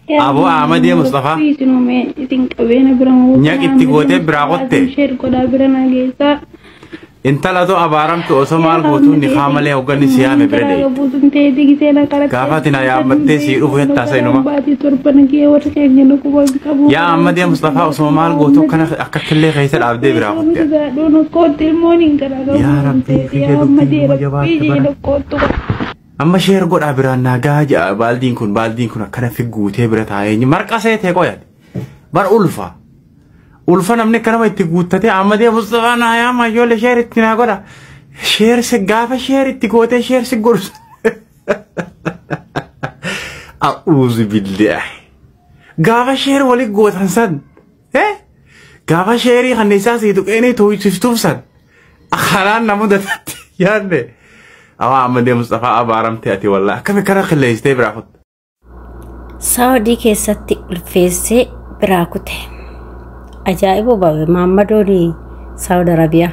Aboo Ahmadee Mustafaa. Nyaq itti gootee biraa qotte. Intala too abaaramtu osoo maal gootuu nikaa malee hogganni si yaame bira dheeyte. Gaafa ati na yaammattee sii dhufu jettaa sa inuma. Yaa Ahmadee Mustafaa osoo maal gootuu akkana akka killee keessa dhaabdee biraa qotte. Yaa Rabbii kiyya dubbiin numa jabaatte bara. Amma sheer godhaa biraan naa gahaa jedha baaldiin kun baaldiin kun akkana fi guutee bira taa'ee marqa seetee qoyate. Bar ulfa. Ulfa namni akkanama itti guuttatee Ahmadee Mustafaa naa yaama ijoollee sheer itti naa godha. Sheer si gaafa sheer itti gootee sheer si godhu. A'uuzu billaahi. Gaafa sheer wali gootan san. Gaafa sheerii kan isaa sii tuqeenii tuuysiftuuf san. Karaan na mudatatti yaadne. Awaa Ahmadee Mustafaa abaaramte ati wallaahi akkami kana qilleessitee biraa kutta. Saawudii keessatti ulfeessee biraa kute. Ajaa'iba babe Maammadoon Saawud Arabiyaa.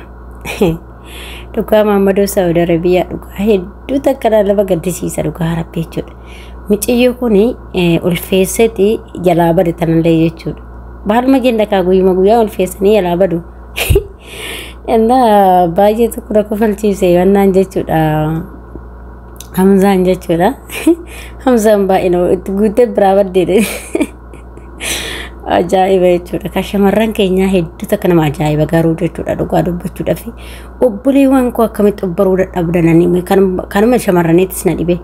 Dhugaa Maammadoo Saawud Arabiyaa dhugaa hedduu takka nama gaddisiisa dhugaa rabbi jechuudha. Miciyyoo kun ulfeesseeti jalaa bade tanallee jechuudha. Baaluma jenna kaa guyyuma guyyaa ulfeessanii jalaa badu. Innaa baay'ee tokko na kofalchiise wannaan jechuudha. Hamzaan jechuudha. Hamzaan baay'ee nama itti guutee biraa baddeedha. Ajaa'iba jechuudha. Kan shamarran keenyaa hedduu takka nama ajaa'iba garuu jechuudha dhugaa dubbachuudhaaf. Obboleewwan koo akkamitti of baruu dadhabdananii kanuma shamarraniitis na dhibe.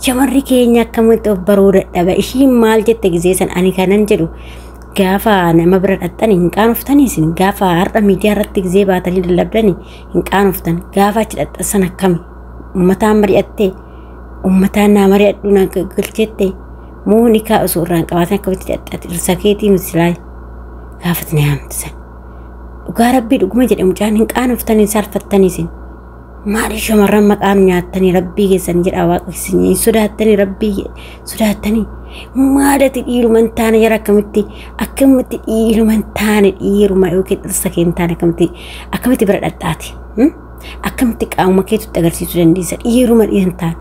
Shamarri keenya akkamitti of baruu dadhaba ishiin maal jette gizee san ani kanan jedhu Gaafa nama bira dhaqxani hin qaanoftanii isin gaafa har'a miidiyaa irratti gizee baatanii lallabdani hin qaanoftan gaafa achi dhaqxan san akkami ummataan mari'attee ummataan naa mari'adhu naa galchette moo nikaa osoo irraa hin qabaatin akkamitti dhaqxati dhirsa keetii miti silaa gaafati na yaamtu san dhugaa rabbii dhuguma jedhe mucaan hin qaanoftanii saalfattanii isin Maali shamarran maqaa nu nyaattanii rabbii keessan jedhaa waaqa isin hin sodaattanii rabbii sodaattanii maalati dhiiruma hin taane jara akkamitti akkamitti dhiiruma hin taane dhiiruma yookiin dhirsa kee hin taane akkamitti akkamitti bira dhadhaati akkamitti qaamuma keetutti agarsiisuu dandeessa dhiiruma dhiira hin taane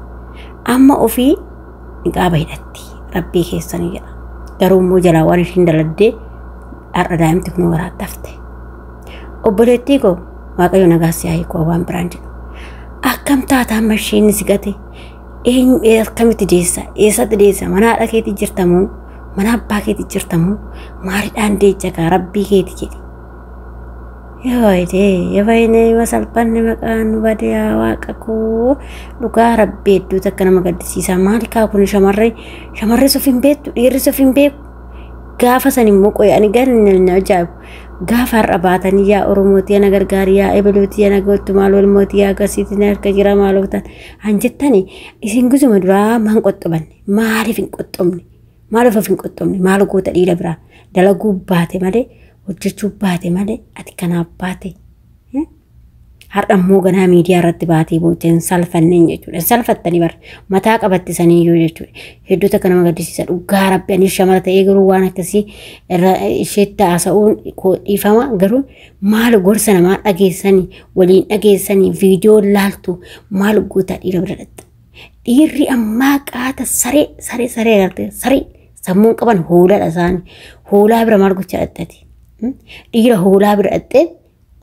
amma ofii niqaaba hidhatti rabbii keessanii jedha garuu immoo jalaa waan ishiin daladdee har'a daa'imti kun garaatti hafte. Obboleettii koo Waaqayyo nagaa si haa hiiku waan biraan jedhu. Akkam taata amma isheen si gate eenyu akkamitti deessa eessatti deessa mana haadha keetii jirta moo mana abbaa keetii jirta moo maalidhaan deecha kaa rabbii keeti jedhi. Yoo yabaayinee masalphanne maqaan nu bade yaa waaqa koo dhugaa rabbii hedduu takka nama gaddisiisa maali kaa kun shamarree shamarree of hin beektu dhiirris of hin beeku. Gaafa san immoo qoy ani gan na ajaa'ibu. Gaafa har'a baatanii yaa Oromootii ana gargaari yaa ebeluutii ana goottu maaloo ilmootii yaa gasiitii na harka jira maaloo tan han jettani isin guzuma duraa maan qoxxobanne maaliif hin qoxxobne maaliif of hin qoxxobne maal goota dhiira biraa dalaguu baate malee hojjechuu baate malee ati kanaaf baate. Har'a immoo ganaa miidiyaa irratti baatee boochee hin salfanneen jechuudha. Hin salfattanii bar mataa qabatte saniyyuu jechuudha. Hedduu takka nama gaddisiisa dhugaa rabbi ani shamara ta'ee garuu waan akkasii irra isheetti haasa'uun koo dhiifama garuu maal gorsa namaa dhageessanii waliin dhageessanii viidiyoo laaltu maal gootaa dhiira bira dhatta. Dhiirri ammaa qaata saree saree saree agartee saree sammuun qaban hoolaadha isaanii. Hoolaa bira maal gochaa dhattati? Dhiira hoolaa bira dhattee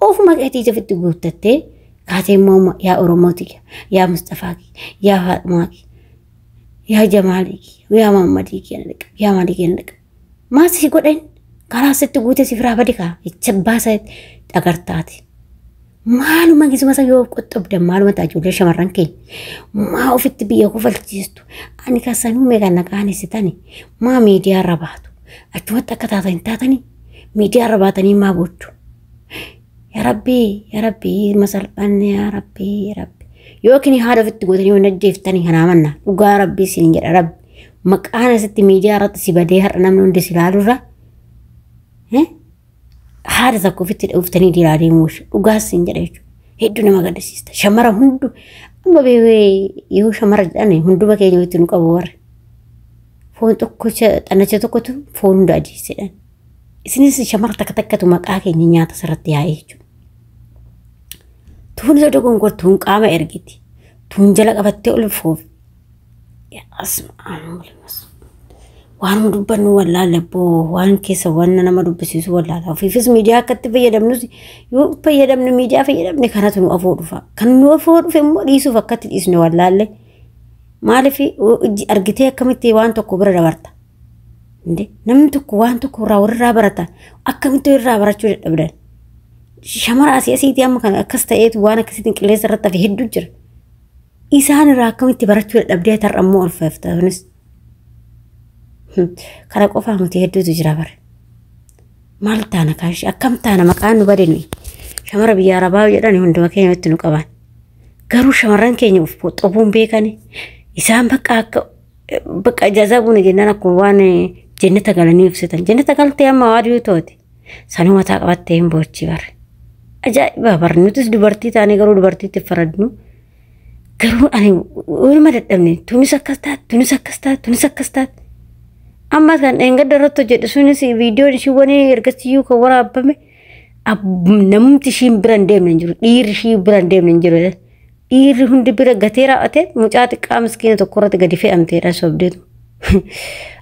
Ofuma keetii ofitti guuttattee kaatee immoo amma yaa Oromoo tiyya, yaa Mustafaa kiyya, yaa Faaxumaa kiyya, yaa Jamaalii kiyya, yaa Maammadii kiyya na dhaqa, yaa maalii kiyya na dhaqa. Maal si godhan karaa sitti guutee si firaa badi kaa jecha baasa dhagartaati. Maaluma gisuma isa yoo qoxxobdan maaluma ta'a ijoollee shamarran keenya. Maa ofitti biyya kofalchiistu. Ani kan sanuu meeqa na qaanessitani. Maa miidiyaa irra baatu. Achumatti akka taatan hin taatanii miidiyaa irra baatanii maa gochu. Yaa Rabbii, yaa Rabbii, masalphanne yaa Rabbii, yaa Rabbi. Yookiin haadha ofitti gootanii waan ajjeeftanii kanaa manna. Dhugaa Rabbii isin jedha Rabbi. Maqaan asitti miidiyaa irratti si badee har'a namni hundi si ilaalurra. Haadha tokko ofitti dhooftanii diraa deemuu dhugaa isin jedha jechuudha. Hedduu nama gaddisiista. Shamara hundu amma beekee yoo shamara jedhan hunduma keenya walitti nu qabu warri. Foon tokkocha xannacha tokkotu foon hunda ajeessedhan. Isinis shamara takka takkatu maqaa keenya nyaata sirratti yaa'ee jechuudha. Tuun isa dogongor tuun qaama ergiti. Tuun jala qabattee ol foofi. Waanuma dubbannu wallaalle boo waan keessa wanna nama dubbisiisu wallaala. Ofiifis miidiyaa akkatti fayyadamnus yoo fayyadamne miidiyaa fayyadamne kanatu nu afoo dhufa. Kan nu afoo dhufe immoo dhiisuuf akkatti dhiisne wallaalle. Maaliif argitee akkamitti waan tokko bira dabarta? Namni tokko waan tokko irraa walirraa barata. Akkamitti irraa barachuu dadhabdan? Shamara asii asiitii amma kana akkas ta'eetu waan akkasiitiin qilleensa irratti hafe hedduu jira. Isaan irraa akkamitti barachuu dadhabdee har'a immoo ulfaafta kunis. Kana qofaa miti hedduutu jira bare. Maal taana kaashi akkam taana maqaan nu bade nuyi. Shamara biyya Arabaa jedhan hunduma keenya walitti nu qaban. Garuu shamarran keenya of xobuun beekani. Isaan bakka akka bakka ijaazaa buune jennaan akkuma waan jennata galanii ibsitan. Jennata galtee amma waa dhiyoo to'ate. Sanuu mataa qabattee hin boochi bare. Ajaa'iba bare nutis dubartii taanee garuu dubartiitti faradnu. Garuu ani waanuma dadhabne tunis akkas taate tunis akkas taate tunis akkas taate. Amma kan dheengadda irratti hojjedhe sunis viidiyoon ishiiwwan ergasiyyuu kan waraabame namumti ishiin bira hin deemne hin jiru dhiirri ishii bira hin deemne hin jiru. Dhiirri hundi bira gatee raawwate mucaa xiqqaa miskiina tokko irratti gadi fe'amteedha sobdeetu.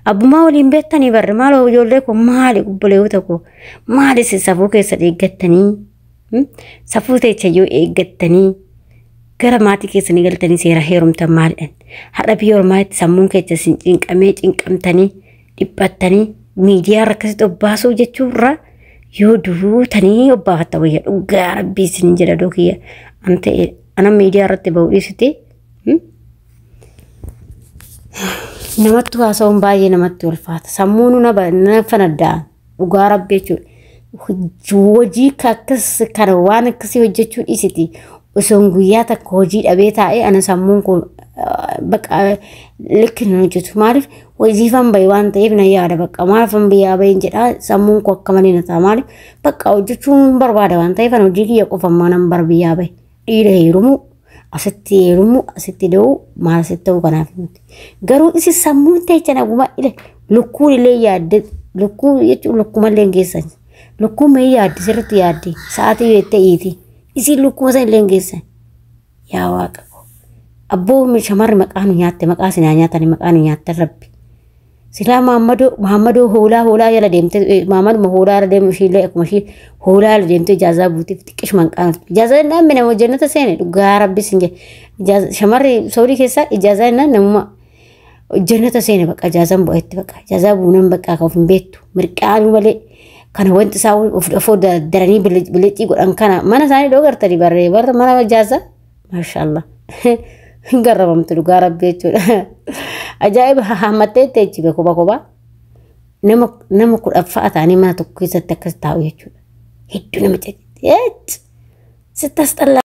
Abbummaa waliin beektanii barre maal ijoollee koo maali obboleewwota koo maali isin safuu keessa eeggattanii safuu teechayyuu eeggattanii gara maatii keessanii galtanii seera heerumtan maalidhan har'a biyya ormaatti sammuun keessa isin cinqamee cinqamtanii dhiphattanii miidiyaa irra akkasitti obbaasuu jechuurra yoo duutanii obbaafatta wayya dhugaa rabbii isin jedha dookiyya an ta'e ana miidiyaa irratti ba'uu dhiisite namatti haasa'uun baay'ee namatti ulfaata sammuun na fanadda'a dhugaa rabbii jechuudha hojii akkas kana waan akkasii hojjechuu dhiisiti osoon guyyaa takka hojii dhabee taa'ee ana sammuun kun bakka likki hin hojjetu maaliif hojiifan bahe waan ta'eef na yaada bakka maaliifan biyyaa baheen jedhaa sammuun koo akka malee na ta'a maaliif bakka hojjechuun barbaada waan ta'eef ana hojii kiyya qofa ammaa nan bara biyyaa bahe dhiira heerumuu asitti heerumuu asitti da'uu maal asitti ta'uu kanaaf miti garuu isi sammuun teecha naguma ile lukkuun illee yaadde lukkuu jechuun lukkumallee hin geessan lukkuun mee yaadde sirriitti yaadde sa'aatii beektee iiti isin lukkuma san illee hin geessan yaa waaqa abboo shamarri maqaa nu nyaatte maqaa sinaa nyaatani maqaa nu nyaattan rabbi silaa Mahammadoo hoolaa hoolaa jala deemte Mahammaduma hoolaa jala deemu ishiillee akkuma ishii hoolaa jala deemte ijaazaa buutiif xiqqishuma hin qaanoftu ijaazaa jennaan nama jannata seene dhugaa rabbi sin jedhe shamarri soorii keessaa ijaazaa jennaan namuma jannata seene bakka ijaazaan bu'etti bakka ijaazaa buunan bakka akka of hin beektu mirqaanuu malee kana wanti isaa of afoo daranii bilicii godhan kana mana isaanii dhoo gartanii barree barra mana ijaazaa maashaallah hin garrabamtu dhugaa rabbi jechuudha. Ajaa'iba hammattee teechibe koba koba nama kudhaffa'a ta'anii mana tokko keessatti akkas taa'u jechuudha. Hedduu nama caqite. Sittas xallaa.